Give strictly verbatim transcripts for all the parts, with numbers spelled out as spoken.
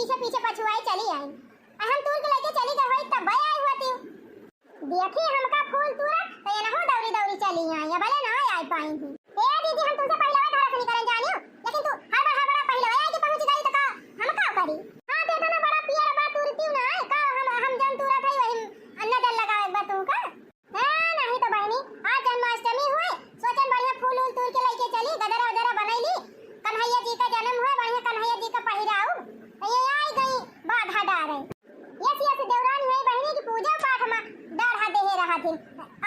पीछे पीछे पछुआई चली आई। आ हम तूर के लइके चली गए होई तब आई होती। देखी हमका फूल तूरा तो एनहू दौरी दौरी चली आई, अबले ना आई पाई ही। ए दीदी, हम तुमसे पहिले घर से निकलन जानियो, लेकिन तू हड़बड़ा हड़बड़ा पहिले आई के पहुंच गई तो का हम का करी? हाँ, तो इतना बड़ा पेड़ बा, तूरती ना है का? हम हम जन तूरा था वही नजर लगावे बा तुमका। हाँ, नहीं तो बहनी, आज जन्माष्टमी हुए, सोचन बढ़िया फूल उल तूर के लइके चली, गजरा वजरा बनैली, कन्हैया जी का जन्म हुए, बढ़िया कन्हैया जी का पहिराऊ, तो ये आई गई बाधा डारे। यस, यस, देवरानी है बहनी की पूजा पाठ में डाढ़ा देहे रहा थिन,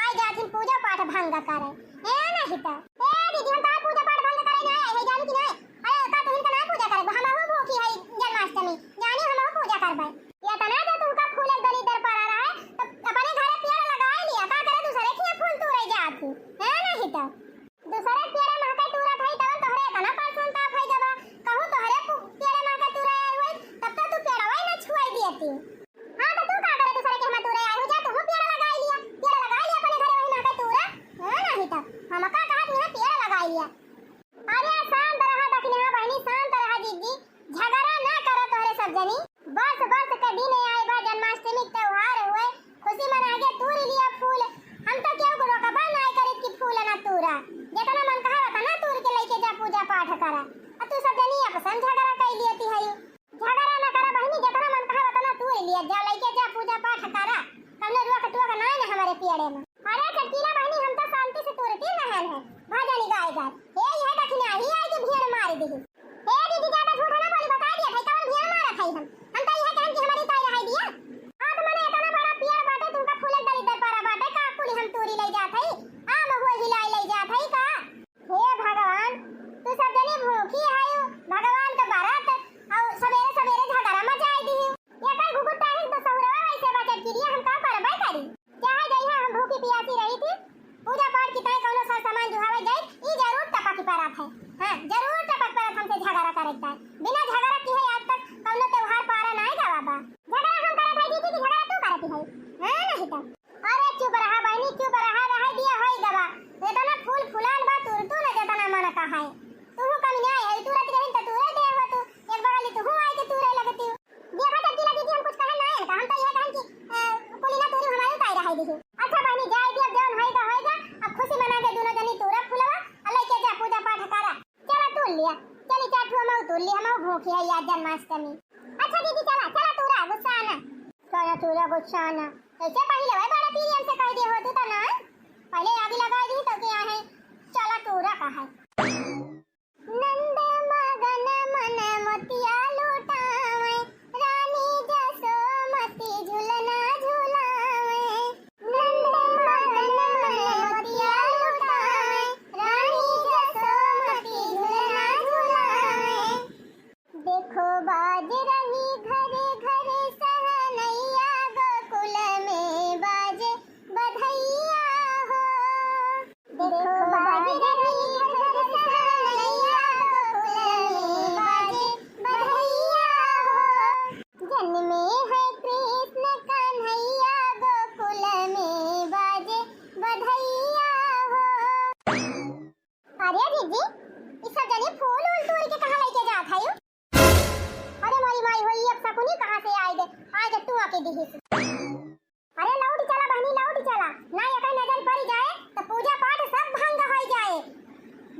आई जा थिन पूजा पाठ भंग करे। ए नहीं तो, ए दीदी, हम तोहार पूजा पाठ भंग करे ना आए है, जानी कि नहीं? अरे का तुहिन का ना पूजा करे, हम हो भूखी है जन्माष्टमी, जानी हम हो पूजा करबे। ये तना जो तुमका फूल एक दलीदर पड़ा रहा है, तो अपने घरे पेड़ लगाए लिया, का करे दूसरे के फूल तूरे जात ही, है नहीं तो? दूसरे पेड़े महके तूरा भाई तवन तोहरे इतना परसनता भई गवा, कहूँ तोहरे पु-, पेड़े महके तूरा आए हुए, तब तो तू पेड़वा ही ना छुआई दियती। हाँ, तो तू का करे दूसरे के हम तूरे आए हो, जा तू पेड़ लगाई लिया, पेड़ लगाई लिया अपने घरे वही महके तूरा, है नहीं तो? हम का कहा तू पेड़ लगाई लिया। अरे शांत रहा दखिनहा बहनी, शांत रहा जीजी, झगड़ा ना करो तोहरे सब जनी। वर्ष वर्ष के दिन आए बा, जन्माष्टमी के त्योहार हुए, खुशी मना के तूर लिया फूल। हम तो केहू को रोकबा ना करित कि फूल ना तूरा, जितना मन कहा उतना तूर के लेके जा पूजा पाठ करा। अब तू सब जनी आपस में झगड़ा कर लियती है। झगड़ा ना करा बहनी, जितना मन कहा उतना तूर लिया जा, लइके जा पूजा पाठ करा, कौनो रोक टोक ना है हमारे पियड़े में। अरे चटकीला बहनी, हम तो शांति से तूरती रहल है, भजन गाए गाए। हे यह दखिना ही आई के भीड़ मार दी। हे दीदी, ज्यादा झूठ ना बोली, बता दिया भाई कौन भीड़ मारत है हम। हम तो यह कहन कि हमारी ताई रहाई दिया। हाँ तो मने इतना बड़ा पेड़ बाटे, तुमका फूले दलीदर पड़ा बाटे का, कुली हम तूरी ले जात है, आम हुए हिलाई ले जात है का? हे भगवान, तू सब जनी भूखी है, भगवान के बरत, और सवेरे सवेरे झगड़ा मचाई दी। एकर घुघुटा है तो सहुरवा वैसे बचत के लिए हम का करबे करी? चाहे जइहा हम भूखी पियासी रही थी, पूजा पाठ की ताई कौनो सर सामान जुहावे जाई, ई जरूर टपक परत है। हाँ, जरूर टपक परत हमसे झगड़ा करे के ताई। बिना झगड़ा की है आज तक कौनो त्योहार पारा नाई गवा बा। झगड़ा हम करत है दीदी कि झगड़ा तू करत है? हाँ, नहीं तो। अरे चुप रहा बहनी, चुप रहा, रहा दिया होई गवा। इतना फूल फुलान बा, तुरतू न जितना मन का है। तू कम न्याय है, तुरत गहिन तो तुरे दे हो तू। एक बगली तू आई के तुरे लगती। देखा चटकीला दीदी, हम कुछ कहन ना है, हम तो यह कहन कि, अ, कुली ना तूरी हमारी उताई रहाई दीदी। अच्छा बहनी, जाए दी, अब जौन होएगा, होएगा। अब खुशी मना के दोनों जनी तूरा फुलवा, और लेके जा पूजा पाठ करा। चला तूर लिया, चली चार ठू हमहू तूर ली, हमहू भूखी है यार जन्माष्टमी। अच्छा दीदी, चला, चला तूरा, गुस्सा आना। चला तूरा, गुस्सा आना। ऐसे पहले वही बड़ा पीरियन से कह दे हो तू तो ना, पहले आग लगा दी तो क्या है, चला तूरा का है। नंद मगन मन मोतिया लुटावे, रानी जसोमती झुलना झुलावे। नंद मगन मन मोतिया लुटावे, रानी जसोमती झुलना झुलावे। देखो बाज रही घरे घरे सहनैया, गोकुल में बाजे बधैया हो। देखो बाज रही घरे घरे सहनैया, गोकुल में बाजे बधैया हो। जन्मे है कृष्ण कन्हैया, गोकुल में बाजे बधैया हो। अरे जीजी, ई सब जनी फूल उल तूर के कहाँ लेके जात है यू? अरे मोरी माई होई, अब शकुनी कहाँ से आए दे, आए दे तू आके दिहिस। अरे लौट चला बहनी, लौट चला, ना एकर नजर पड़ जाए तो पूजा पाठ सब भंग हो जाए,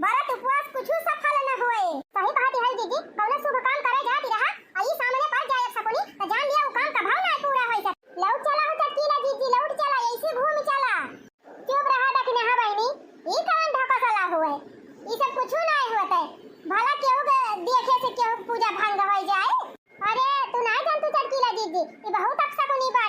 व्रत उपवास कुछ सफल न होए। सही बात है जीजी, कौनो शुभ काम करे जात रहा, आ ई सामने पड़ जाए अब शकुनी, तो जान लिया वो काम कभाव ना पूरा होई सके। लौट चला हो चटकीला जीजी, लौट चला, ऐसे घूम चला। चुप रहा दखिनहा बहनी, ई कौन ढकसला हुए? ई सब कुछ ना होते। भला केहू के देखे से केहू के पूजा भंग हो जाए? अरे तू ना जान तू चटकीला जीजी, ई बहुत अपशकुनी बा।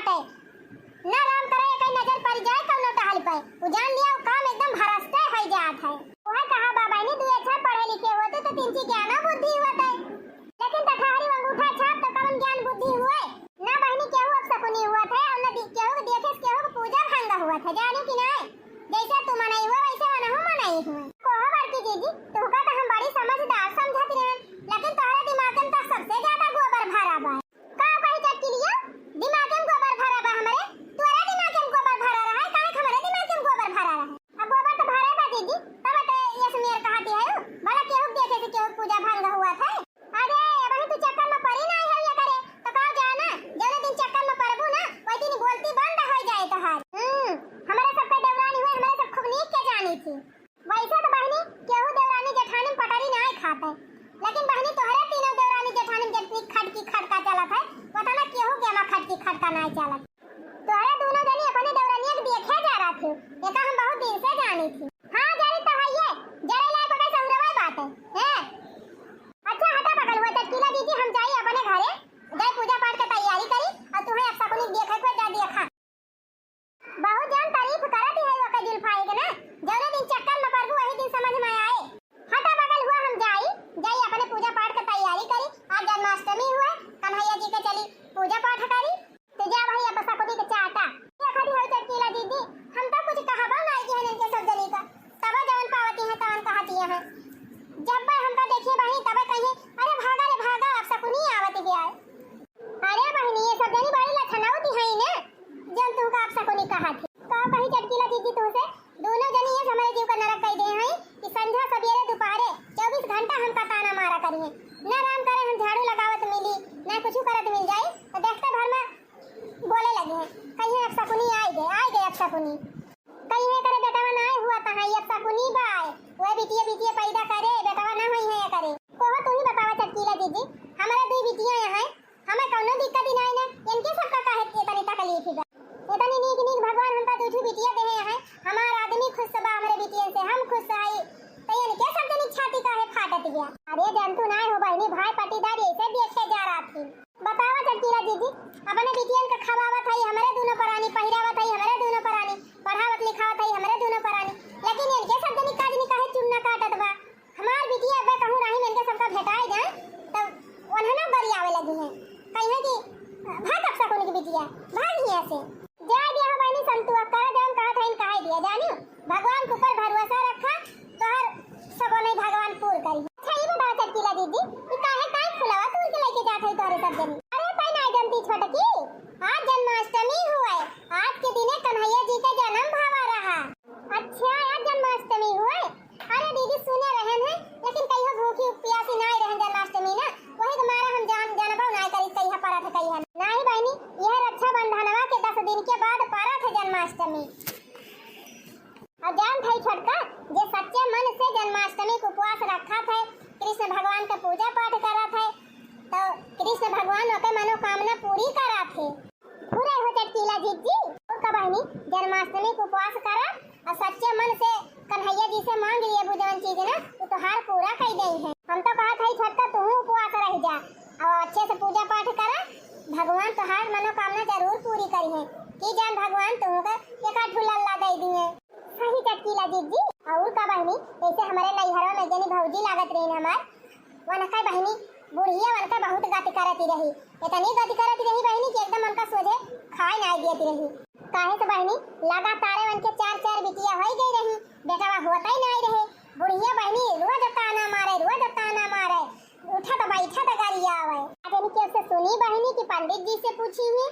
चला। तोहरे दुनो जनी अपने देवरनिया के देखे जा रहा थी, एका हम बहुत दिन से जानी थी। हाँ, जानी तो है ये, जरे लाए बगै सहुरवा बात है, हैं? अच्छा, हटा बगल हुआ, चटकीला दीदी, हम जाई अपने घरे, जाई पूजा पाठ के तैयारी करी, और तुम्हें अपसकुनी देखे को जा देखा। बहुत जान तारीफ करत है ओकर जुल्फाई के ना, जौने दिन चक्कर में पड़बू, वही दिन समझ में आए। हटा बगल हुआ, हम जाई, जाई अपने पूजा पाठ के तैयारी करी, आज जन्माष्टमी हुआ, कन्हैया जी के चली पूजा पाठ करी। तो जा भाई, अपसकुनी के चाटा। ये खड़ी हो चटकीला दीदी, हम तो कुछ कहबो ना कि हन इनके सब जनी का, तब जवन पावती है तवन कहती है। जब भाई हमका देखिए बहिनी, तब कहिए, "अरे भागा रे भागा, अपसकुनी आवत गया है।" अरे बहिनी, ये सब जनी बड़ी लछनौती है ने, जौन तुमका अपसकुनी कहा थी। कहो कही चटकीला दीदी तुमसे, दोनों जनी ये हमरे जीव का नरक कई दे हैं कि संझा सबेरे दोपहरे चउबीस घंटा हमका ताना मारा करिए। ना राम करे हम झाड़ू लगावत मिली, ना कुछ करत मिल जाई, तो देखते भर में बोले लगे हैं, कहिए अपसकुनी आए गए, आए गए अपसकुनी। कहिए करे बेटवा ना हुआ तहाँ, ये अपसकुनी बाय, वह बिटिया बिटिया पैदा करे, बेटवा ना होई है ये करे। कोहो तू ही बतावा चटकीला दीदी, हमारा दुई बिटिया यहाँ है, हमें कौनो दिक्कत ही नहीं ना, इनके सबका काहे इतनी तकलीफ ही बा? इतनी नीक नीक भगवान हमका दू ठो बिटिया देहे हैं, हमार आदमी खुश बा हमरे बिटियन से, हम खुश हई, तो इनके सब जनी छाती काहे फाटत गया? अरे जंतु ना हो बहिनी, भाई पट्टीदार ऐसे देखे जा रहा थी। बतावा चटकीला दीदी, अपने बिटियन के खवावत हई हमरे दोनों परानी, पहिरावत हई हमरे दोनों परानी, पढ़ावत लिखावत हई हमरे दोनों परानी, लेकिन इनके सब जनी काज निकाहे चुन्ना काटत बा। हमार बिटिया अबे कहूँ राही में इनके सबका भेटाए जाए, तब उन्हें ना गरियावे लगी हैं, कहिए कि "भाग अपसकुनी की बिटिया, भाग यहाँ से।" जाए दिया हो बहिनी संतुआ, करा जौन कहा था, इन कहा दिया, जानियो, भगवान के ऊपर भरोसा रखा, तोहर सब नहीं भगवान पूर करी। अच्छा, ये बताओ चटकीला दीदी, ये काहे, काहे फुलावा तोड़ के लेके जात है तोहरे सब जनी? अरे, तै ना जानती छोटकी, आज जन्माष्टमी हुआ है, आज के दिने कन्हैया जी का जन्म भावा रहा। अच्छा, आज जन्माष्टमी हुआ है? अरे दीदी, सुने रहन है, लेकिन कहियो भूखी प्यासी नाई रहन जन्माष्टमी ना, वही के मारे हम जान, जानबो नाई करी कहिया परत है कहिया। नाई बहिनी, यह रक्षाबंधनवा के दस दिन के बाद परत है जन्माष्टमी। और जान भाई छोटका, जे सच्चे मन से जन्माष्टमी के उपवास रखत है, कृष्ण भगवान के पूजा पाठ करत है, तो कृष्ण भगवान ओके मनोकामना पूरी करत है। पूरा हो चटकीला जीजी। और का बहिनी, जन्माष्टमी के उपवास करा और सच्चे मन से कन्हैया जी से मांग लिए, वो जवन चीज ना, वो तोहार पूरा कई देई है। हम तो कहत है छोटका, तू उपवास रह जा और अच्छे से पूजा पाठ करा, भगवान तोहार मनोकामना जरूर पूरी करी है। कि जान भगवान तुमको एक आध ठो लल्ला दे दिए। सही चटकीला जीजी। और का बहिनी, जैसे हमारे नैहरवा में जनी भौजी लागत रही हमार, वनका बहिनी, बुढ़िया वनका बहुत गति करती रही, इतनी गति करती रही बहिनी कि एकदम उनका सोझे खाए ना देती रही। काहे से बहिनी, लगातार उनके चार चार बिटिया हो गई रही, बेटवा होता ही नहीं रहे। बुढ़िया बहिनी रोज ताना मारे, रोज ताना मारे, उठत बैठत गरियावे। अब इनके से सुनी बहिनी कि पंडित जी से पूछी ही,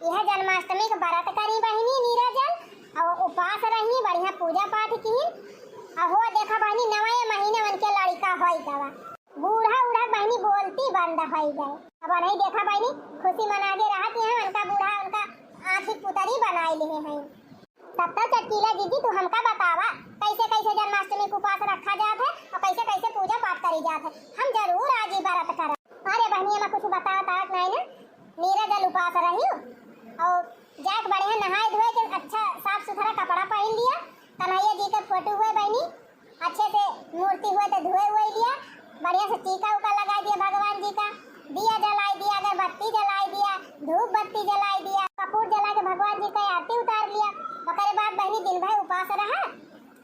यह जन्माष्टमी के व्रत करी बहिनी नीराजल, और उपास रही, बढ़िया पूजा पाठ की। और हो देखा बहिनी, नवे महीने उनके लड़का होई गवा। बूढ़ा उढ़ा बहिनी बोलती बंद होई गए। अब नहीं देखा बहिनी, खुशी मना के रहत हैं उनका बूढ़ा, उनका आँखी पुतरी बनाए लिए हैं। तब तो चटकीला जीजी, तू हमका बतावा, कैसे कैसे जन्माष्टमी के उपास रखा जात है और कैसे कैसे पूजा पाठ करी जात है, हम जरूर आज ही व्रत करब। अरे बहनी, एमा कुछ बतावा तारक नाई ना, नीरा जल उपास रही और जाके बढ़िया नहाए धोए के अच्छा साफ सुथरा कपड़ा पहन लिया, कन्हैया जी के फोटो हुए बहनी, अच्छे से मूर्ति हुए तो धोए हुए लिया, बढ़िया से टीका उका लगा दिया भगवान जी का, दिया जलाई दिया, अगरबत्ती जलाई दिया, धूप बत्ती जलाई दिया, कपूर जला के भगवान जी का आरती उतार लिया। ओकरे बाद बहनी दिन भर उपास रहा।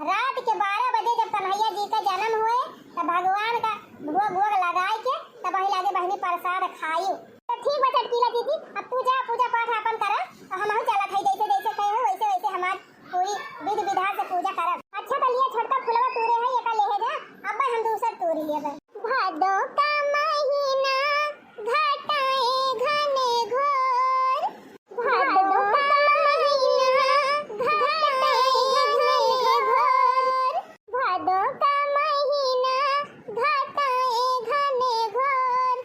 रात के बारह बजे जब कन्हैया जी का जन्म हुए, तो भगवान का भोग वोग लगाए के, तब वही लागे बहनी प्रसाद खायु। तो ठीक बा चटकीला जीजी, अब तू जा पूजा पाठ आपन करा, और हमहू चलत हई, जैसे जैसे कहे हो वैसे वैसे हमार पूरी विधि विधान से पूजा करब। अच्छा, तो लिया छोटका फुलवा तूरे है, एका लेहे जा, अब हम दूसर तूर लेबे। भादो का महीना घाटा ए घने घोर, भादो का महीना घाटा ए घने घोर, भादो का महीना घाटा ए घने घोर,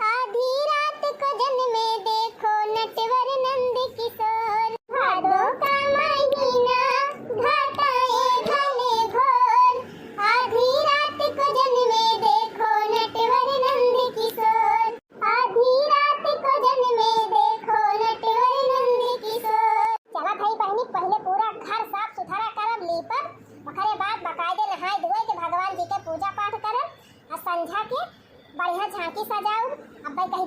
आधी रात को जन्मे देखो नटवर नंद किशोर। भादो का महीना घाटा ए घने घोर, आधी रात को जन्मे देखो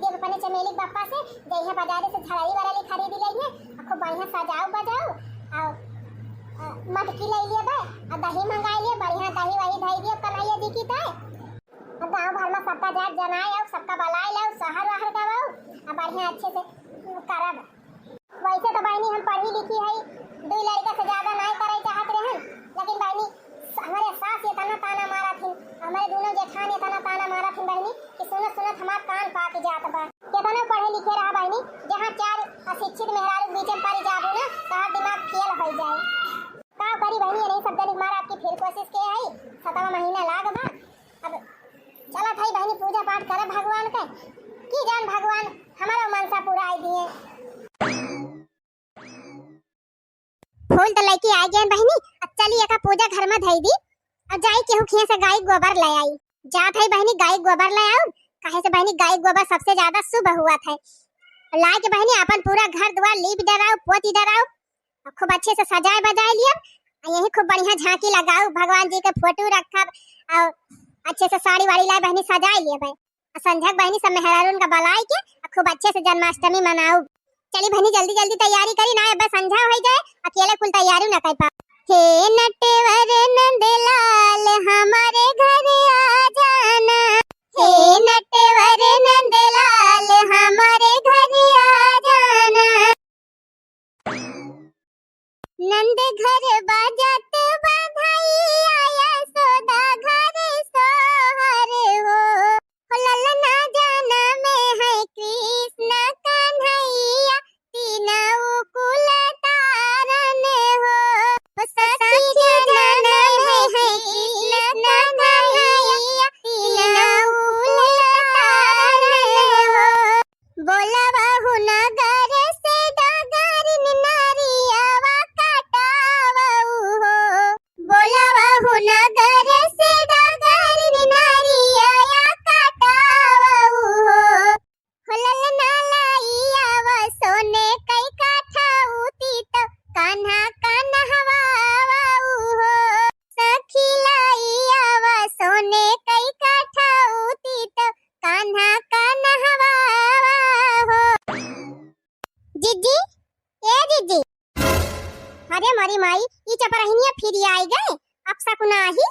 देव अपने चमेली के बप्पा से, जइहे बाजारे से झलरी वरली खरीदी लइहे, आ खूब बढ़िया सजाऊ बजाऊ, आ, आ, मटकी लइ लिया बे, आ दही मंगाई लिया, बढ़िया दही वही धई दिया कन्हैया जी की ताई। आ गाँव भर में सबका जात जनाए आऊ, सबका बलाए लाऊ, सहर वहर गवाऊ, आ बढ़िया अच्छे से करब। वैसे तो बहिनी हम पढ़ी लिखी हई, दुई लड़का से ज्यादा नाई करे चाहत रहन, लेकिन बहिनी, हमरे सास एतना ताना मारत हिन, हमरे दोनों जेठान एतना ताना मारत हिन बहिनी कि सुनत सुनत हमार कान पाक जात बा। केतनो पढ़े लिखे रहा बहिनी, जहाँ चार अशिक्षित मेहरारू के बीच में पड़ जाबू ना, तोहार दिमाग फेल होइ जाए। का करी बहिनी, यही सब जनी मार आपकी फिर कोशिश के आई, सतवा महीना लाग बा। अब चलत हई बहिनी पूजा पाठ करब भगवान के, कि जान भगवान हमारो मनसा पुराई दिए। फूल तो लइके आ गए बहिनी, अब चली एका पूजा घर में धई दी, अब जाई केहू खिया से गाय गोबर ले आई। जात हई बहिनी गाय गोबर ले आऊ, काहे से बहिनी गाय गोबर सबसे ज्यादा शुभ हुआ है। लाए के बहिनी अपन पूरा घर द्वार लीप डराऊ, पोती डराऊ, और खूब अच्छे से सजाए बजाए लियब, और यही खूब बढ़िया झांकी लगाऊ, भगवान जी के फोटो रखब, और अच्छे से साड़ी वाड़ी लाए बहिनी सजाए लियब। और संझा के बहिनी सब मेहरारून का बलाई के, और खूब अच्छे से जन्माष्टमी मनाऊ। चली बहिनी जल्दी जल्दी तैयारी करी ना, अब संझा होइ जाए, अकेले कुल तैयारी ना कर पाऊ। हे नटवर नंदलाल हमारे घर आ जाना, हे नटवर नंदलाल हमारे घर आ जाना। नंद घर बाजत बधैया, यशोदा घर सोहर हो। हो ललना जनम है कृष्ण कन्हैया, तीनऊ कुल तारन हो। हो सखी जनम है कृष्ण कन्हैया, तीनऊ कुल तारन हो। बोलवहु नगर से डगरिन नरियवा कटावहु हो। बोलवहु नगर से डगरिन नरियवा कटावहु हो। हो ललना लाइयावा सोने कई काठा उतित कान्हा कन्हवावहु हो। सखी लाइयावा सोने कई काठा उतित कान्हा कन्हवावहु हो। जिज्जी, ए जिज्जी। अरे मोरी माई, ई चपरहिनिया फिर आई गए, अपसकुनाही।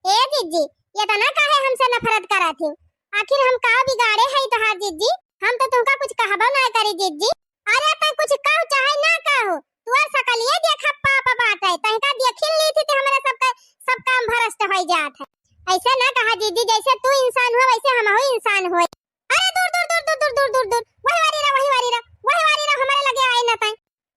ए जिज्जी, एतना काहे हमसे नफरत करत हिउ? आखिर हम का बिगाड़े हई तोहार जिज्जी? हम तो तुमका कुछ कहबो ना करी जिज्जी। अरे तै कुछ कहो चाहे ना कहो, तुअर सकलिए देखा पाप बाटे, तैका देखिन ली थी तो हमरे सबके सब काम भ्रष्ट होइ जात है। ऐसे ना कहा जिज्जी, जैसे तू इंसान हो वैसे हमहू इंसान होई। अरे दूर दूर दूर दूर दूर दूर दूर दूर, वही वारी रह, वही वारी रह, वही वारी रह, हमरे लगे आए ना तै।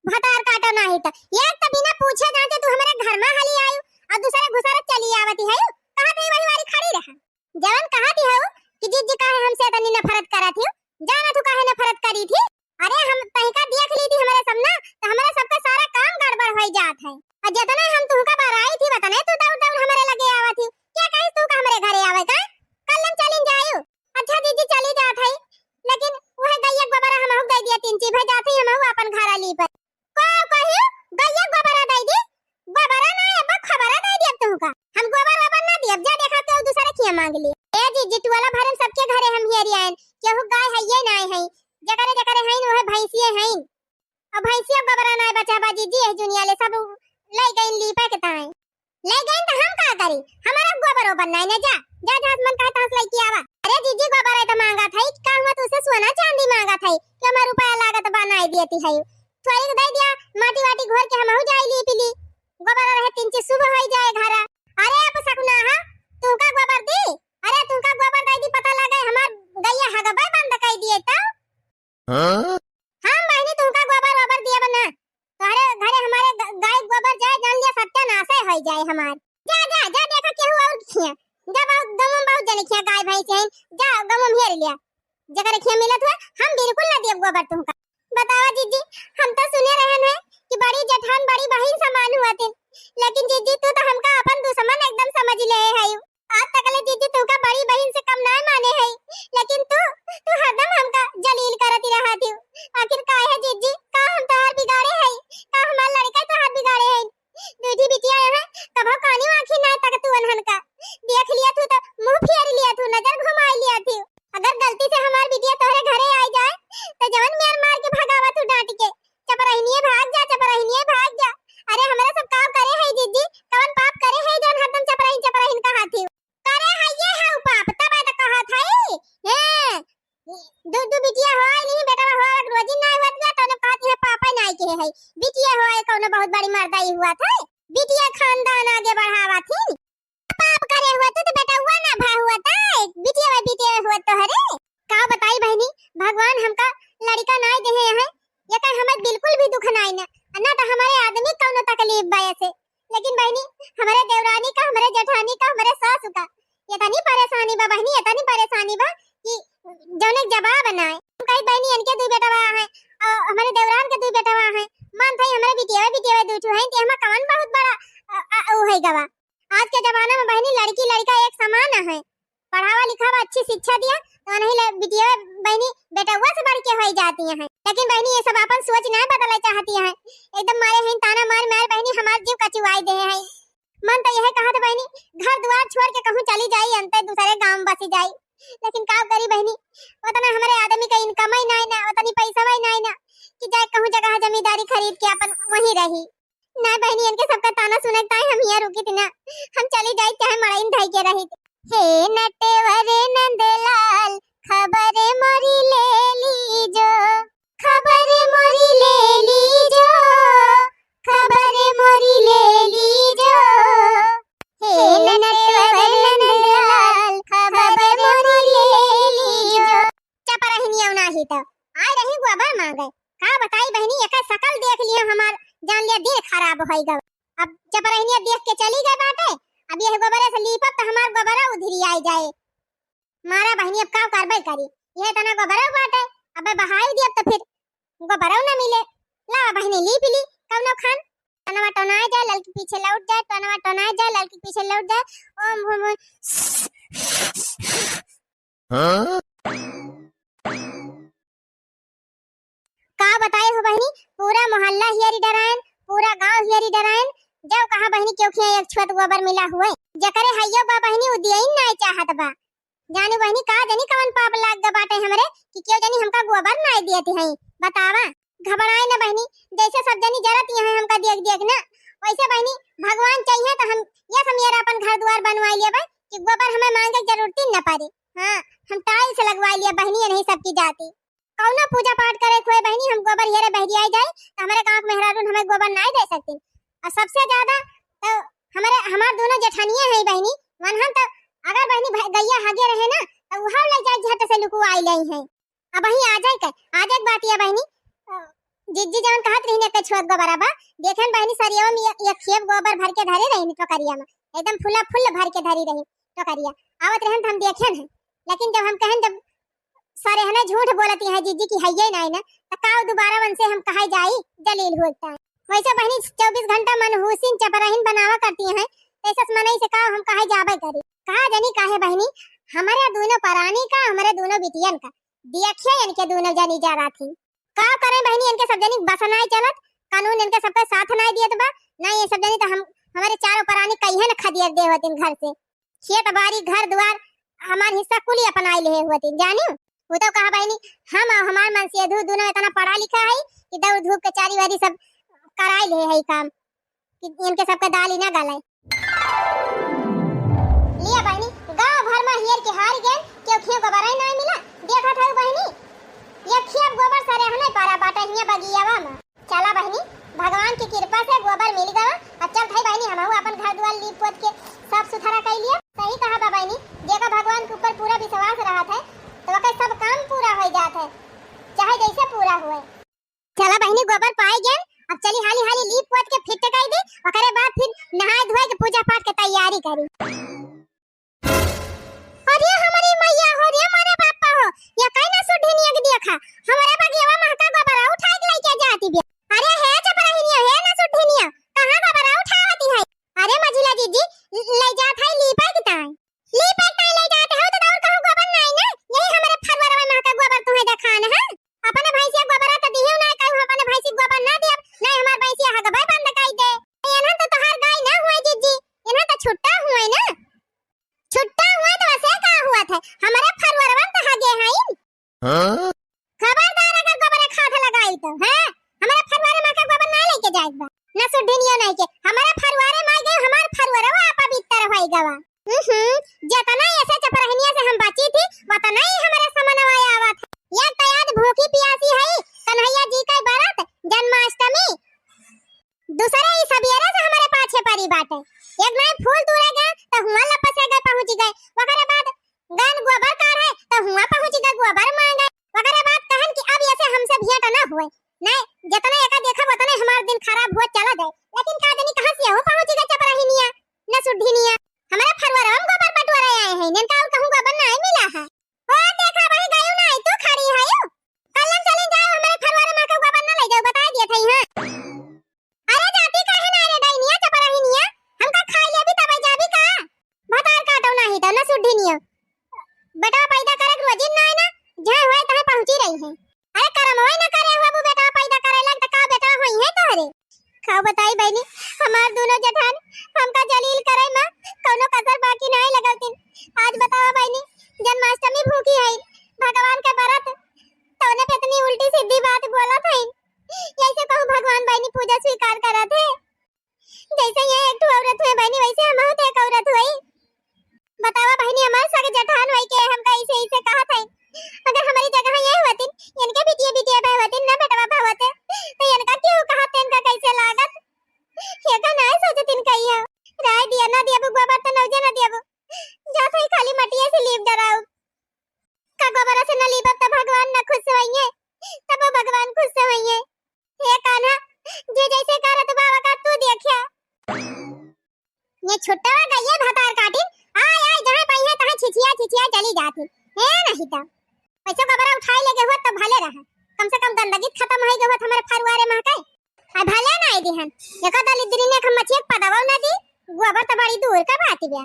भतार काटो नाही त। एक त बिना पूछे जांचे तू हमरे घर में हली आयु, और दूसरे घुसरत चली आवती है। कहा थी वही वारी खड़ी रहा। जवन कहा थी हो कि जिज्जी काहे हमसे इतनी नफरत करत हिउ, जाना तू काहे नफरत करी थी। अरे हम तहिका देख ली थी हमरे सब ना, तो हमरे सबका सारा काम गड़बड़ होइ जात है। और जितना हम तुमका बराई थी, वतने तू दौड़ दौड़ हमरे लगे आवत ही। क्या कहिस तू का हमरे घरे आवे का? कल हम चलिन जायु। अच्छा जिज्जी चली जात है, लेकिन वह गैया गोबरा हमहू दे दिया तीन चीज भर जात है, हमहू अपन घर ली पर। का कहियो? गैया गोबरा दे दी? गोबरा ना, अब खबरा दे दिया तुमका। हम गोबर वोबर ना दियब, जा देखा केहू दूसरे खिया मांग ली। ए जिज्जी टोला भरन सबके घरे हम हेरी आयन, केहू गाय है ये ना है, जकरे जकरे हैं वह भैंसिए हैं। अब भैंसिया गोबरा ना बचा बा जिज्जी, यह दुनिया ले सब ले गइन लीपा के ताई। ले गइन त हम का करी? हमारा गोबर ओबर नाई ना, जा, जा जहाँ मन कहे तहाँ से लेके आवा। अरे जिज्जी गोबर है तो मांगा था, का हुआ तुझसे सोना चांदी मांगा था, कि हमारा रुपया लागत बा नाई दियती है। थोड़ी दे दिया, माटी वाटी घोर के हमहू जाई ली पीली। गोबर रहे तीन चीज शुभ होई जाए घरा। अरे अपसकुना हा, तुमका गोबर दी? अरे तुमका गोबर दे दी, पता लगे हमार गैया हगबे बंद कर दिए तो। हाँ? हम बहिनी तुमका गोबर ओबर दिए बना। तोहरे घरे हमारे ग-, गाय गोबर जाए, जान लिया सत्यानाशे होई जाए हमार। जा, जा, जा देखा केहू और खिया। जा बहुत गमम बहुत जने खिया गाय भैंस हैं। जा गमम हेर लिया। जेकर खिया मिलत हुआ, हम बिल्कुल ना दियब गोबर तुमका। बतावा जिज्जी, हम तो सुने रहन है कि बड़ी जेठान बड़ी बहिन समान हुआ थे, लेकिन जिज्जी तू तो हमका अपन दुश्मन एकदम समझ ले है। आज तक ले जिज्जी तुमका बड़ी बहिन से कम ना माने है, लेकिन तू, तू हरदम हमका जलील करती रहा थी। आखिर काहे जिज्जी, का हम तोहार बिगाड़े है, का हमार लड़का तोहार बिगाड़े है? दूधी बिटिया है, कभो कानी आँखी ना तक तू अनहन का देख लिया थू तो मुँह फेर लिया थू, नजर घुमाई लिया थू। अगर गलती से हमार बिटिया तोहरे घरे आई जवन मेर मार के भगावत हू डांट के, "चपरहिनिये भाग जा, चपरहिनिये भाग जा।" अरे हमरा सब का करे है जिज्जी, कवन पाप करे है जवन हरदम चपरहिन चपरहिन कहत ही? करे है ये है उ पाप, तब तो कहत है। हैं? दू दू बिटिया होय नहीं, बेटवा होय, एक रोजी ना होत बा, तौने कहत है पापे नाई के है। बिटिया होय कौनो बहुत बड़ी मर्दाई हुआ था, बिटिया खानदान आगे बढ़ावा थी। पाप करे हुआ तो, तो बेटवा ना भा हुआ था, बिटिया बिटिया हुआ तो हरे। का बताई बहिनी, भगवान हमका लड़का नाई देहे हैं, एकर हमें बिल्कुल भी दुख नाई ना, ना तो हमारे आदमी कौनो तकलीफ बा ऐसे। लेकिन बहिनी, हमरे देवरानी का, हमरे जेठानी का, हमरे सासु का इतनी परेशानी बा बहिनी, इतनी परेशानी बा कि जौने के जवाब नाई। हम कही बहिनी, इनके दू बेटवा हैं, और हमरे देवरान के दू बेटवा हैं, मन था हमरे बिटिया बिटिया दू ठो हैं, ते हमें कौन बहुत बड़ा अ, अ, उ है गवा। आज के जमाना में बहिनी लड़की लड़का एक समान है, पढ़ावा लिखावा, अच्छी शिक्षा दिया, तो नहीं ले बिटिया बहिनी बेटवा से बढ़ के होई जाती हैं। लेकिन बहिनी ये सब अपन सोच नहीं बदले चाहती हैं, एकदम मारे हैं ताना मार मार बहिनी हमार जीव कचुआई दे हैं। मन तो यह कहत बहिनी घर द्वार छोड़ के कहूँ चली जाई, अंते दूसरे गांव बसी जाई, लेकिन का करी बहिनी, उतना हमरे आदमी का इनकम ही नहीं ना, उतनी पैसा ही नहीं ना कि जाए कहूँ जगह जमींदारी खरीद के अपन वहीं रही। ना बहिनी, इनके सबका ताना सुने ताई हम हियाँ रुकी थी ना, हम चली जाई चाहे मड़ाइन धई के रही। हे नटेवर नंदलाल, खबर मोरी ले लीजो, खबर मोरी ले लीजो, खबर मोरी ले लीजो। हे नटेवर नंदलाल, खबर मोरी ले लीजो। चपरहिनिया नाही तो आए रही गोबर मांगे। का बताई बहिनी, एकर शकल देख लिया हमार, जान लिया दिल खराब होई गवा। अब चपरहिनिया देख के चली गए बाटे, अब यह गोबरे से लीपब तो हमार गोबरा उधरी आई जाए। मारा बहिनी, अब का करबे करी, यह इतना गोबरा बाटे, अब बहाई दियब तो फिर गोबरा न मिले। ला बहिनी, लीप ली कौनो खान। टनवा टनाए जाए, ललकी पीछे लौट जाए, टनवा टनाए जाए, ललकी पीछे लौट जाए। ओम भूम। हाँ? का बताए हो बहिनी, पूरा मोहल्ला हियरी डरायन, पूरा गांव हियरी डरायन। जब कहा बहिनी, क्यों खिया एक छुअत गोबर मिला हुए, जकरे हइयो बा बहिनी, उ दियइन नाय चाहत बा। जानू बहिनी, का जनी कवन पाप लाग ग बाटे हमरे कि क्यों जनी हमका गोबर नाय दियत हई। बतावा, घबराए न बहिनी, जैसे सब जनी जरत यहाँ हमका देख देख ना, वैसे बहिनी भगवान चाहिए तो हम ये समियर अपन घर द्वार बनवाई लेबे कि गोबर हमें मांगे के जरूरत ही न पड़े। हाँ, हम टाइल्स लगवाई लिए बहिनी, नहीं सबकी जाति। कौनो पूजा पाठ करे के होए बहिनी, हम गोबर हेरे बहरी आई जाए, तो हमारे गांव के मेहरारून हमें गोबर नाय दे सकती। और सबसे ज्यादा तो हमारे, हमार दोनों जेठानियां हैं बहिनी, वनहन तो अगर बहिनी भ-, गैया हागे रहे ना, तो वहाँ ले जाए झट से लुकवाई ले हैं। अब वहीं आ जाए के, आ जाए के बात ये बहिनी, अ, जिज्जी जवन कहत रही ने के छुअत गोबर बा, देखेन बहिनी सरियावा में एक, एक खेप गोबर भर के धरे रही टोकरिया में, एकदम फुला फुल भर के धरी रही टोकरिया। आवत रहन तो हम देखेन है, लेकिन जब हम कहन, जब सरेहना झूठ बोलती है जिज्जी की हइये नाई ना, तो का दोबारा उनसे हम कहा जाई, जलील हो जाए। वैसे बहिनी चौबीस घंटा मनहूसिन चपराहिन बनावा करती हैं, तो ऐसे मनई से का हम कहा जाबे करी। कहा जनी काहे बहिनी, हमारे दोनों परानी का, हमारे दोनों बिटियन का, देखिए इनके दोनों जनी जा रहा थी। का करें बहिनी, इनके सब जनी बस नाई चलत, कानून इनके सबके साथ नाई दियत बा, ना ये सब जनी तो हम, हमारे चारों परानी कहिए न खदियर दे होतिन घर से। खेत बारी, घर द्वार, हमार हिस्सा कुली अपनाई लेहे होतिन, जानियो। वो तो कहा बहिनी, हम और हमार मनसेधू दोनों इतना पढ़ा लिखा है कि दौड़ धूप के चारी वारी सब कराई लेहे है काम, कि इनके सबके दाल ही ना गले। लिया बहिनी, गांव भर में हियर के हार गए, क्यों खियो गोबर ही ना मिला। देखत है बहिनी, ये खेप गोबर सरे हने पारा बाटे हिया बगियावा में। चला बहिनी, भगवान की कृपा से गोबर मिल गवा। अब चल भाई बहिनी, हमहू अपन घर द्वार लीप पोत के साफ सुथरा कर लिया। सही कहा बा बहिनी, जेका भगवान के ऊपर पूरा विश्वास रहत है, तो ओकर सब काम पूरा हो जात है, चाहे जैसे पूरा हुए। चला बहिनी, गोबर पाए गए, अब चली हाली हाली लीप पोत के फिट कर दे, ओकरे बाद फिर नहाए धोए के पूजा पाठ के तैयारी करी। अरे हमारी मैया हो रे, मारे बापा हो, ये काहे ना सुढिनिया के देखा, हमारे बगियावा महका गोबरा उठाए के लेके जाती बिया। अरे हे चपराहिनिया, हे ना सुढिनिया, कहाँ गोबरा उठावती है? अरे मझिला जीजी, ले जात है लीपा की ताई। लीपा की ताई ले जाते हो तो दौड़ कहूँ गोबर नहीं ना, यही हमारे फरवरवा महका गोबर तुम्हें देखान है। अपने भैंसिया गोबरा तो दिहियो ना, कहूँ अपने भैंसी गोबर ना दियब, नहीं हमार भैंसिया हगबे बंद कर दे। इन्हें तो तोहार गाय ना हुए जीजी, इन्हें तो छुट्टा हुए ना। छुट्टा हुआ तो ऐसे का हुआ था? हमारे फरुअरवन तो हगे हैं। हाँ? खबरदार, अगर न सुड्ढिनियो नहीं के, हमरे फरुआरे मा गए, हमार फरुआरवा अपवित्र होई गवा। हम्म, जितना ऐसे चपरहिनिया से हम बची थी, उतना ही हमरे समनवा आवत है। एक तो आज भूखी पियासी है, कन्हैया जी का बरत, जन्माष्टमी, दूसरे ही सबेरे से हमरे पाछे परी बाटे। एक नाई फूल तूरे गए, तो हुआ लपसे गए, पहुँची गए। ओकरे बाद गन गोबर काढ़े, तो हुआ पहुँची गए, गोबर मांगे। ओकरे बाद कहन कि अब ऐसे हमसे भेंट न होए। नहीं, जितना एका देखब, उतने हमार दिन खराब होत चला जाए। लेकिन का जानी कहाँ से हो पहुँची गए चपरहिनिया, न सुड्ढिनिया। हमरे फरुआरवा मा गोबर बटोरे आए हैं, इनका और कहूँ गोबर नहीं मिला है। ओ देखा भाई, गयू नहीं, तू खड़ी है यू। कल्लन चली जाओ, हमरे फरुआरे मा के गोबर न ले जाओ, बता दिए थे, हाँ। अरे जाती काहे ना रे डैनिया चपरहिनिया, हमका खाई लेबी तब जाबी का? भतार काटो नाही तो न सुड्ढिनियो। बेटा पैदा करे के रोजिन ना है ना, जहाँ होए तहाँ पहुँची रही है। अरे करम होए ना करे हुआ, वो बेटा पैदा करे लग तो का बेटा होई है तोहरे? का बताई बहनी, हमार दोनों जेठान हमका जलील करे मा कौनो कसर बाकी नहीं लगौतिन। आज बतावा बहनी, जन्माष्टमी भूखी है, भगवान के बरत, तौने पे इतनी उल्टी सीधी बात बोलत है। ऐसे कहूँ भगवान बहनी पूजा स्वीकार करत है। जैसे ये एक ठो औरत हुए बहनी, वैसे हमहू तो एक औरत हुई। बतावा बहनी, हमार सग जेठान होई के हमका ऐसे, ऐसे कहत है। अगर हमारी जगह ये होतिन, इनके बिटिया, बिटिया बहवतिन, ना बेटवा बहवते, तो इनका क्यों कहत, इनका कैसे लागत? ये का ना सोचतिन कहियो। राय दिया, ना दिया, गोबर तो नौजे ना दिया। जात है खाली मटिया से लीप डराऊ। का गोबर से न लीपब त भगवान न खुश होइए, तब भगवान खुश होइए। हे कान्हा, जे जैसे करत बाबा का तू देखिया। ये छुट्टवा गइये भतार काटिन, आय आय जहाँ पाई है तहाँ छिछिया छिछिया चली जाती। हे नहीं तो पैसो गोबरा उठाई लेगे हुआ तो भले रहा, कम से कम गंदगी खत्म होई गए हुआ हमारे फरुआरे महके। आ भले नाई दिहन, एको दलिद्री ने हम मछिया के पदवो ना दी, गोबर तो बड़ी दूर का बात बा।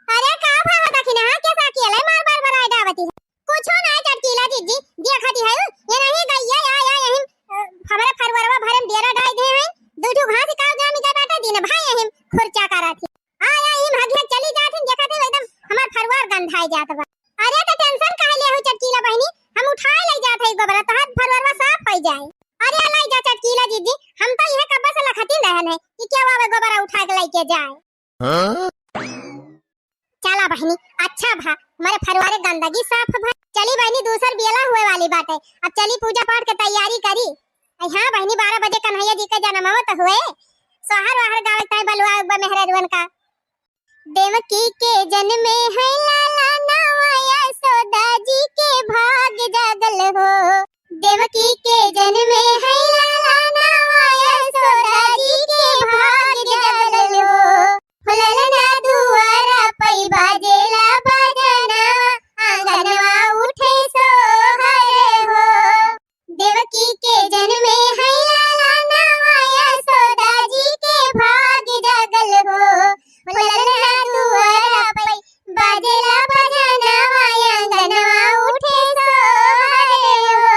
अरे का भाव दखिना, हाँ, कैसा अकेले मार बार बराए डावती है? कुछो नाई चटकीला जीजी, देखती है, ये नहीं गइया, या, या, यही, अ, हमारे फरवरवा भरे में डेरा डाल दे हैं, दू ठो घास का जामी के बैठा दिन भाई यही खुर्चा करा थी। आ, या, यही भागिया चली जात हैं, देखा थे एकदम हमार फरवर गंधाई जात बा। अरे तो tension काहे ले हो चटकीला बहनी, हम उठाए ले जात है गोबरा, तोहार फरवरवा साफ हो जाए। अरे लाई जा चटकीला जीजी, हम तो यह कब्बा से लखती रहन है कि क्या आवे गोबरा उठा के लेके जाए। हाँ? चला बहनी, अच्छा भा, हमारे फरवारे गंदगी साफ भा। चली बहनी, दूसर बियला हुए वाली बाटे, अब चली पूजा पाठ के तैयारी करी। अरे हाँ बहनी, बारह बजे कन्हैया जी के जन्मवा तो हुए, सोहर वाहर गावे ताई बलुआ बा मेहररुअन का। देवकी के जन्मे है लाला नावा, यशोदा जी के भाग जागल हो। देवकी के जन्मे है लाला नावा, यशोदा जी के भाग जागल हो। हो ललना दुआरा पै बाजेला बजना, आंगनवा उठे सोहर हो। देवकी के जन्मे है लाला नावा, यशोदा जी के भाग जागल हो। हो ललना दुआरा पै बाजेला बजना, आंगनवा उठे सोहर हो।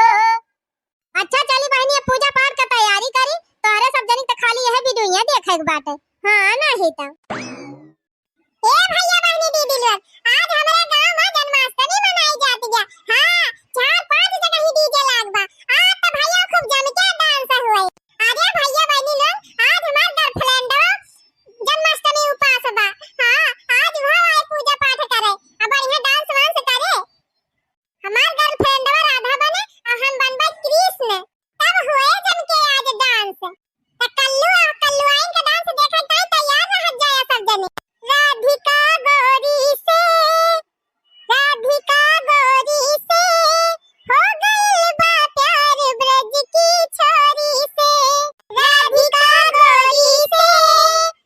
अच्छा चली बहनी, अब पूजा पाठ का तैयारी करी, तोहरे सब जनी त खाली यह वीडियो देखे के बाटे। हाँ, नहीं तो। ए भैया बहनी दीदी लोग, आज हमारे गांव में जन्माष्टमी मनाई जाती है। हाँ, चार पांच जगह ही DJ लाग बा। आज तो भैया खूब जम के dance हुए। अरे भैया बहनी लोग, आज हमार girlfriend जन्माष्टमी उपास बा। हाँ, आज वो आए पूजा पाठ करे, अब बढ़िया dance वांस करे। हमार girlfriend राधा बने और हम बनबे कृष्ण। तब हुए जम के आज dance। त कल्लू और कल्लुआइन के dance देखे ताई तैयार रह जाए सब जने। राधिका गोरी से, राधिका गोरी से, हो गइल बा प्यार ब्रज की छोरी से। राधिका गोरी से,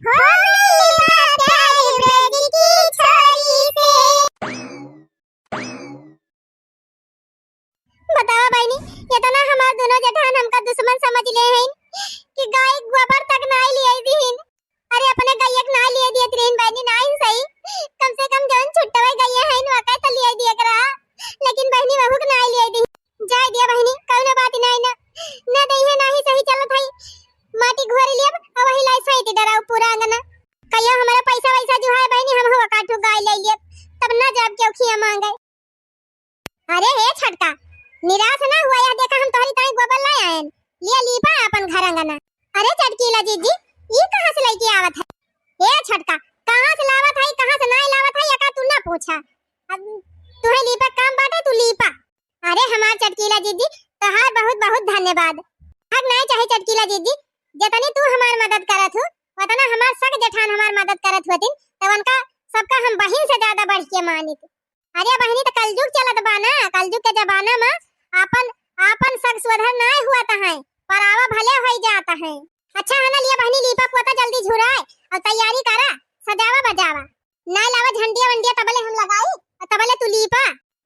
हो गइल बा प्यार ब्रज की छोरी से। बतावा बहिनी, इतना हमार दोनों जेठान हमका दुश्मन समझ ले हैं कि गाय गोबर तक नाई लियाई दीहिन। अरे अपने गैया के नाई लियाई दियत रहीन बहिनी, नाई सही, कम से कम जौन छुट्टवे गैया हैं वका तो लियाई दिया करा, लेकिन बहिनी वहू के नाई लियाई दीहिन। जाए दिया बहिनी, कौनो बात नाई ना, न दइहे नाही सही चलत है, माटी घोरी लियब और वही लाई सही डराऊ पूरा अंगना। कहियो हमारा पैसा वैसा जो है बहिनी, हम हो काठू गाय ले लियब, तब ना जाब केहू खिया मांगे। अरे हे छोटका, निराश ना हुआ, यह देखा हम तोहरी ताई गोबर लाए आयन, लिया लीपा अपन घर अंगना। अरे चटकीला जीजी, ई कहाँ से लइके आवत है? ए छोटका, कहाँ से लावत है, कहाँ से नाहीं लावत है, एका तू ना पूछा। अब तुहे लीपे काम बाटे, तू लीपा। अरे हमार चटकीला जीजी, तोहार बहुत बहुत धन्यवाद। हक नाहीं चाही चटकीला जीजी, जेतनी तू हमार मदद करत हू, ओतना हमार सग जेठान हमार मदद करत होतिन, त उनका सबका हम बहिन से ज्यादा बढ़ के मानित। अरे बहिनी, त कलजुग चलत बा ना, कलजुग के जमाना में आपन, आपन सग सोधर नाहीं हुअत है, परावा भले होइ जात है। अच्छा है ना, लिया बहिनी, लीपा पोता जल्दी झुराए और तैयारी करा, सजावा बजावा। नाहीं लावा झंडिया वंडिया, तबले हम लगाई और तबले तू लीपा।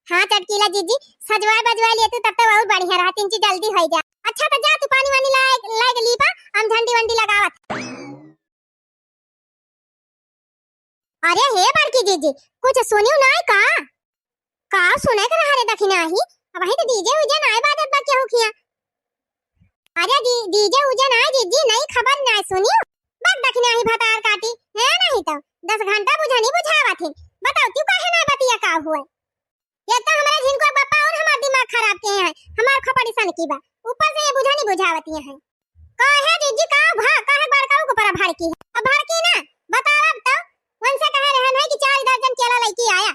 हाँ चटकीला जीजी, सजवाए बजवाए लिए तू तब तो और बढ़िया रहा, तीन चीज जल्दी होइ जा। अच्छा तो जा तू पानी वानी लाए, लाए के लीपा, हम झंडी वंडी लगावत। अरे हे बड़की जीजी, कुछ सुनियो नाहीं का? का सुने के रहा रे दखिनाही? अबहीं तो डीजे उजे नाहीं बाजत बा केहू खिया। अरे डी-, डीजे उजे नाहीं जीजी, नई खबर नाहीं सुनियो। बक दखिनाही भतार काटी, है नाहीं तो दस घंटा बुझनी बुझावत ही। बताओ तू काहे नाहीं बतिया का हुए? ये तो हमरा झिनको बप्पा और हमार दिमाग खराब किहे हैं, हमार खोपड़ी सनकी बा, ऊपर से ये बुझनी बुझावती हैं। काहे जीजी का भा, काहे बड़काऊ के ऊपर भड़की है? अब भड़की ना, बताओ अब तो, उनसे कहे रहन है कि चार दर्जन केला लइके आया,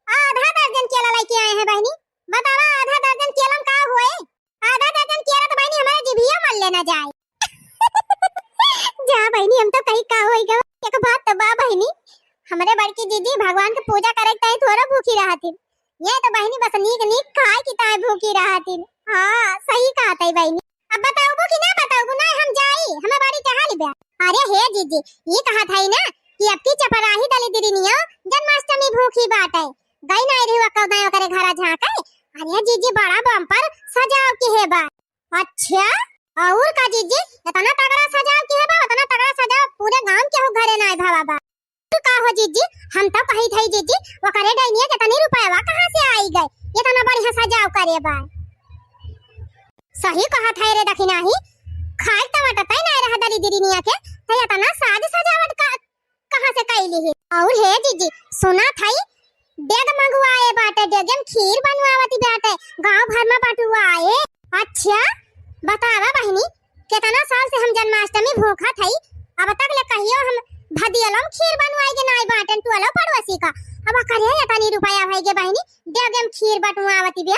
आधा दर्जन केला लइके आए हैं बहिनी, बतावा आधा दर्जन केला में का हुए? आधा दर्जन केला तो बहिनी हमारे जिभिया मल लेना जाए। जा बहिनी, हम तो कहीं का होई गवा। एक बात तो बा बहिनी, हमरे बड़की जीजी भगवान के पूजा करे के ताई थोड़ा भूखी रहती। ये तो बहिनी बस नीक नीक खाए की ताई भूखी रहती। हाँ, सही कहत है बहिनी। अब बताउबू कि ना बताउबू? ना हम जाई, हमें बड़ी चाह लिबे। अरे हे जीजी, ये कहत है ना कि अब की चपराही दली दिरिनिया जन्माष्टमी भूखी बाटे। गई नाहीं रही ओकर, ओकरे घरा झांके। अरे जीजी, बड़ा बम्पर सजाव किहे बा। अच्छा, और का जीजी, इतना तगड़ा सजाव किहे बा, इतना तगड़ा सजाव पूरे गांव केहू घरे नाहीं भवा बा। तो का हो जीजी, हम तो कही थई जीजी, ओकरे डैनिया के तनी रुपयवा कहाँ से आई गए, इतना बढ़िया सजाव करे बा। सही कहत है रे दखिनाही, खाए टमाटर तय नाहीं रहा दली दिरिनिया के, तय इतना साज सजावट का कहाँ से कैली ही? और हे जीजी, सुना थई, डेग मंगवाए बाटे, डेगे में खीर बनवावती बाटे, गांव भर में बंटवाए। अच्छा, बतावा बहिनी, केतना साल से हम जन्माष्टमी भूखत हई, अब तक ले कहियो हम भदियलो में खीर बनवाई के नाई बाटेन, टोलो पड़ोसी का। अब करे इतनी रुपया भई गे बहिनी, डेगे में खीर बंटवावती बा।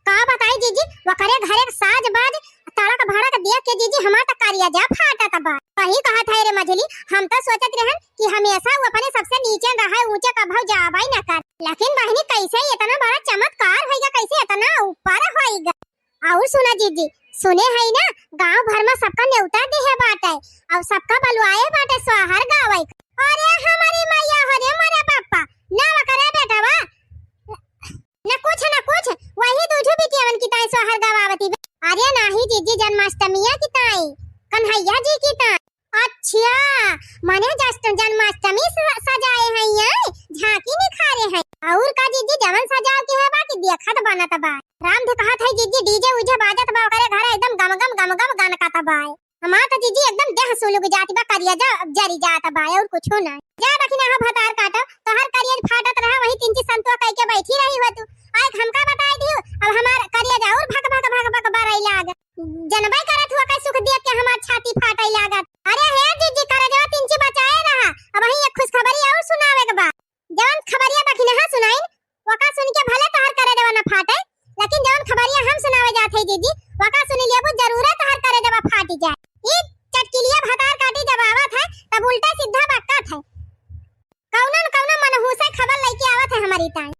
का बताई जीजी, ओकरे घरे के साज बाज, तड़क भड़क देख के जीजी हमार त करिया जा फाटत बा। सही कहत है रे मझली, हम तो सोचत रहन कि हमेशा वो अपने सबसे नीचे रहे, ऊंचे कभू जाबे न कर। लेकिन बहिनी, कैसे इतना बड़ा चमत्कार होइगा, कैसे इतना ऊपर होइगा? और सुना जीजी, सुने है ना, गांव भर में सबका नेवता दिहे बाटे और सबका बलवाए बाटे सोहर गावे। अरे हमारी मैया हो रे, मोरे पप्पा, ना ओकरे बेटवा, न कुछ न कुछ, वही दूजू बिटियावन की ताई सोहर गवावती बे। अरे नाही जीजी, जन्माष्टमिया की ताई, कन्हैया जी की ताई। अच्छा, माने जस्ट-, जन्माष्टमी स-, सजाए हैं ये, झांकी निखारे हैं। और का जीजी, जवन सजाव के है बा कि देखत बनत बा। राम धे कहत है जीजी, डीजे उजे बाजत बा, ओकरे घर एकदम गम गम गम गम गनकत बा। हमार तो जीजी एकदम देह सुलुग जात बा, करिया जा, जरी जात बा, और कुछो ना। जा दखिना हो भतार काटो, तोहर करिया फाटत रहा, वही तिनची संतुआ कह के बैठी रही हो तू। आए हमका बताई दियो, अब हमार करिया जा और भक भक भक भक बरई लाग। जनबे करत हुआ कई सुख दिया के हमार छाती फाटई लागत। अरे हे जीजी, करे जवा तिनची बचाए रहा, अब वही एक खुशखबरी और सुनावे के बा। जवन खबरिया दखिनहा सुनाइन, वका सुन के भले तोहर करे देवा न फाटे, लेकिन जवन खबरिया हम सुनावे जात है जीजी, वका सुन लेबू, जरूरे तोहर करे देवा फाटी जाए। ई चटकिलिया भतार काटी जब आवत है, तब उल्टा सीधा बकत है। कौनो न कौनो मनहूसे खबर लेके आवत है हमारी ताई।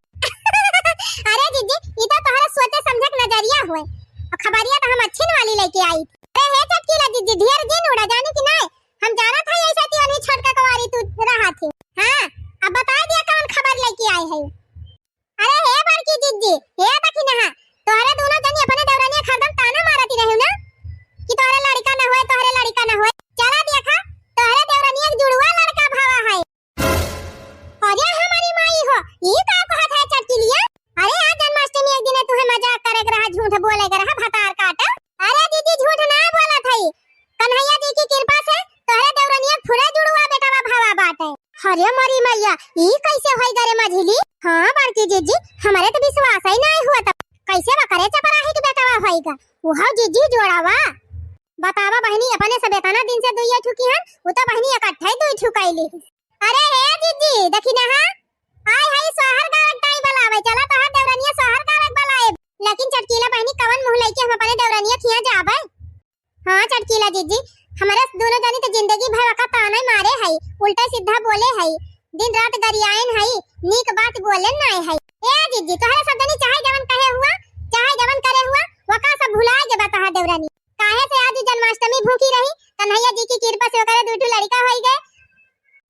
अरे जीजी, ई तो तोहरे सोचे समझे के नजरिया हुए, और खबरिया तो हम अच्छी वाली लेके आई। अरे हे चटकीला जीजी, ढेर जिन उड़ा, जानी कि नाय, हम जानत है ऐसा ती अनही छोटका कुंवारी तू रहा थी। हाँ, अब बताई दिया कौन खबर लेके आए है। अरे हे बड़की जिज्जी, हे दखिनहा, तोहरे दोनों जनी अपने देवरनिया के हरदम ताना मारती रही ना कि तोहरे लड़का न होए, तोहरे लड़का न होए। चला देखा, तोहरे देवरनिया के जुड़वा लड़का भवा है। अरे हमारी माई हो, ई का कहत है चटकिलिया? अरे आज जन्माष्टमी एक दिन तुहे मजाक करे के रहा, झूठ बोले के रहा, भतार काटा। अरे दीदी, झूठ ना बोलत हई, कन्हैया जी की कृपा से तोहरे देवरनिया फुरे जुड़वा बेटवा भवा बाटे। अरे मरी मैया, ई कैसे होई गा रे मझिली? हाँ बड़की जीजी, हमरे तो विश्वास ही नहीं हुआ, तब कैसे बकरे चपराही के बेटवा होई गा? उहो जीजी जोड़ावा। बतावा बहिनी, अपने सब एतना दिन से दुइये ठुकी हन, उ तो बहिनी इकट्ठे दुइ ठुकाई ली। अरे हे जीजी, देखी ना हा, आय हई सोहर गावत ताई बुलावे, चला तोहार देवरनिया सोहर गावत बुलाए। लेकिन चटकीला बहिनी, कवन मुँह लइके हम अपने देवरनिया खिया जाबे? हाँ चटकीला जीजी, हमरे दोनों जनी तो जिंदगी भर वका ताना मारे हई, उल्टा सीधा बोले हई, दिन रात गरियाइन हई, नीक बात बोले नाय हई। ए जीजी, तोहरे सब जनी चाहे जवन कहे हुआ, चाहे जवन करे हुआ, वका सब भुलाए जेबा तोहार देवरनी। काहे से आज जन्माष्टमी भूखी रही, कन्हैया जी की कृपा से ओकरे दुइ ठो लड़का होई गए।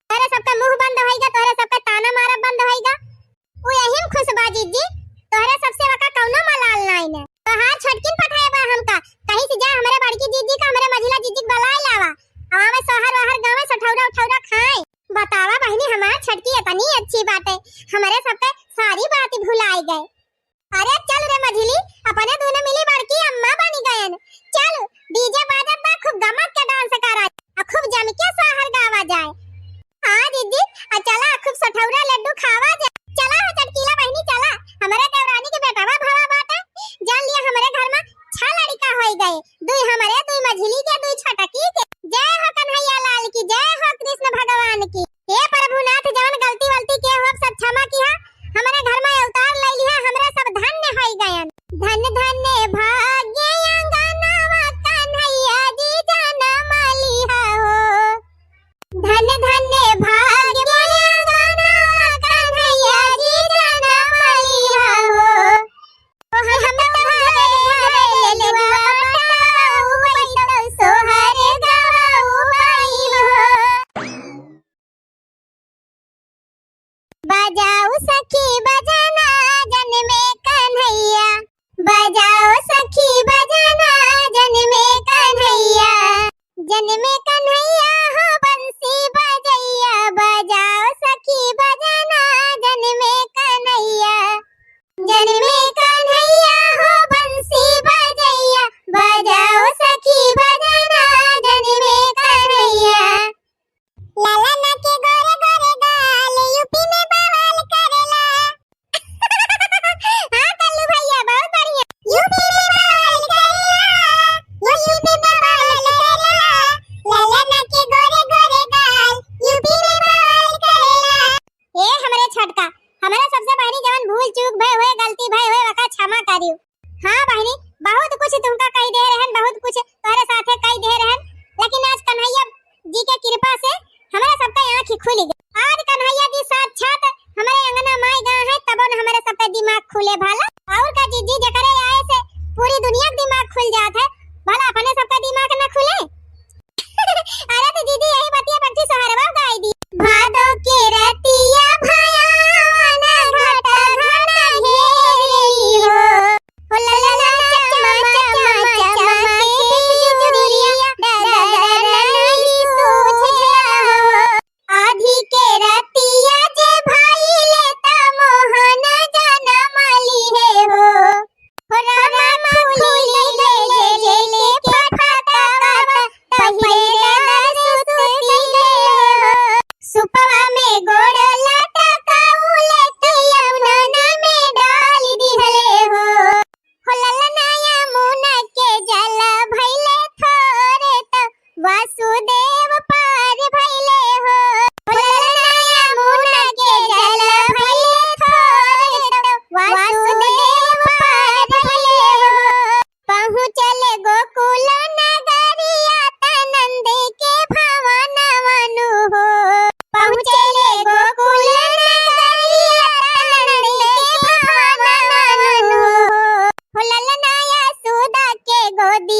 तोहरे सबके मुँह बंद होइगा, तोहरे सबके ताना मारब बंद होइगा। उ यही में खुश बा जीजी, तोहरे सबसे वका कौनो मलाल नाई ने। तोहार छोटकिन पठाए बा हमका, कहीं से जा हमरे बड़की जीजी का, हमरे मझिला जीजी के बुलाए लावा। आवे सोहर वाहर गावे, सठौरा उठौरा खाए। बतावा बहिनी, हमार छोटकी इतनी अच्छी बाटे, हमरे सबके सारी बात भुलाए गए। अरे चल रे मझिली, अपने दोनों मिली बड़की अम्मा बनी गयन। चल, DJ बाजत बा, खूब गमक के dance करा, आ खूब जम के सोहर गावा जाए। हाँ दीदी, आ चला खूब सठौरा लड्डू खावा जाए। चला हो चटकीला बहिनी, चला, हमरे देवरानी के बेटवा भवा बाटे, जान लिया हमरे घर में छह लड़का होई गए, दुई हमरे, दुई मझिली के, दुई छोटकी के। जय हो कन्हैया लाल की, जय हो कृष्ण भगवान की। हे प्रभुनाथ, जवन गलती वलती के हो, सब क्षमा किहा। हमरे घर में अवतार ले लिहा, हमरे सब धन्य होई गयन। धन धन भाग्य अंगनवा कन्हैया जी जनम लिहा हो। धन धन भाग्य अंगनवा कन्हैया जी जनम लिहा हो। ओ हम तोहरे घरे ललुआ पटाऊ, बैठल सोहर गवाऊ बाई हो। बजाओ सखी बजना जन्मे कन्हैया, बजाओ सखी बजना जन्मे कन्हैया, जन्मे कन्हैया हो बंसी बजैया, बजाओ सखी बजना जन्मे कन्हैया, जन्मे कन्हैया हो बंसी बजैया, बजाओ सखी बजना जन्मे कन्हैया। ललना के गोरे गोरे गाल यूपी में बवाल करेला। हाँ कल्लू भैया, बहुत बढ़िया। यूपी में बवाल करेला, यूपी में बवाल करेला। ललना के गोरे गोरे गाल यूपी में बवाल करेला। ए हमरे छोटका, हमरे सबसे पहली जवन भूल चूक भय होए, गलती भय होए, वका क्षमा करियो। हाँ बहिनी, बहुत कुछ तुमका कही दे रहन, बहुत कुछ तोहरे साथे कही दे रहन, लेकिन आज कन्हैया जी के कृपा से हमरा सबका आँखी खुल गई। आज कन्हैया जी साक्षात हमरे अंगना माई गा है, तबो न हमरे सबका दिमाग खुले भला। और का जीजी, जेकरे आए से पूरी दुनिया के दिमाग खुल जात है, भला अपने सबका दिमाग न खुले? अरे तो दीदी, यही बतिया पर थी सोहरवा गाई दी। भादो के रतिया भयावन घटा घटा घेर रही हो। हो ला ला ला, चमा चमा चमा के बिजुरिया, डरा डरा नहीं सूझेला हो। आधी के रतिया जे भइले त मोहन जनम लिहे हो। हो रामा फूली ले ले ले ले फटाका, पहिरे दस सुती ले हो। सुपवा में गोड़ लटकाऊ लेके यमुना में डाल दिहले हो। हो ललना यमुना के जल भइले थोरे त वासुदेव पार भइले हो। हो ललना यमुना के जल भइले थोरे त वासुदेव पार भइले हो। पहुँचल गोकुल नगरिया त नंद के भवनवा नु हो। पहुँचल गोकुल नगरिया त नंद के भवनवा नु हो। हो ललना यशोदा के गोदी